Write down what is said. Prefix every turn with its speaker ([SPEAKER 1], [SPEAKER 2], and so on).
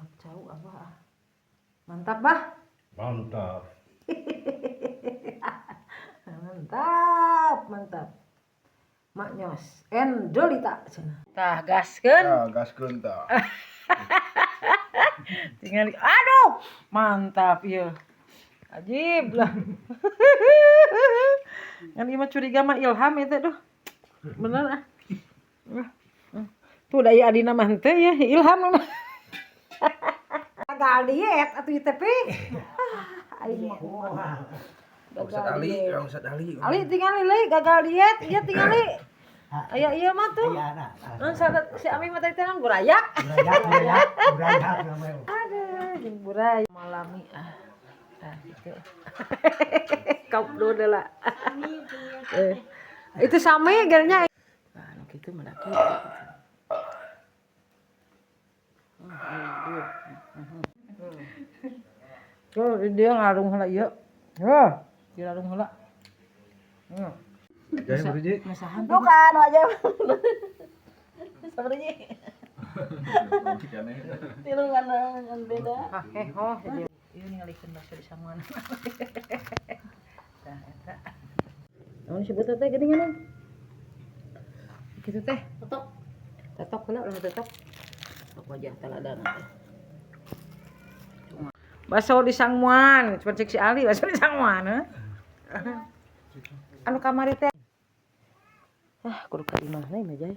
[SPEAKER 1] Kolak cau, Abah, ah. Mantap, Bah.
[SPEAKER 2] Mantap.
[SPEAKER 1] Mantap, mantap. Maknyos endolita cenah. Tah, gaskeun.
[SPEAKER 2] Ya, gaskeun tah.
[SPEAKER 1] Tinggal, aduh, mantap ieu. Ajib lah. Kan ieu mah curiga mah Ilham itu, duh. Bener ah. Tuh da ieu adina mah henteu ya, Ilham mah. Gagal diet atuh ieu teh, Pi. Ah, aing mah kumaha.
[SPEAKER 2] Ustaz Ali, ya Ustaz Ali.
[SPEAKER 1] Ali tingali li gagal diet, ieu tingali. Aya ieu mah tuh. Nah, si Ami mah tadi teh naon, burayak.
[SPEAKER 3] Burayak, burayak, burayak namanya.
[SPEAKER 1] Aduh, jeung burayak malami ah. Ah, gitu. Koplo lah. Eh, itu sami gernya. Nah, nu kitu mah da kitu. Tuh, dia ngarung heula ieu. Heuh, dirarung heula.
[SPEAKER 2] Jaya Bruji.
[SPEAKER 1] Mesahan.
[SPEAKER 4] Bukan aja. Sebenarnya tilu kan beda.
[SPEAKER 1] Ah, eh, oh, jadi ieu ningalikeun bakso di samuan. Tah, eta. Naon disebut teh geuningan? Kitu teh.
[SPEAKER 4] Tetok.
[SPEAKER 1] Tetok heula, ulah tetok. Tok wajah taladana teh. Bakso di Sangmuan, cuma cek si Ali bakso di Sangmuan, heuh. Anu kamari teh. Ah, kudu ka imahna mah, Jay.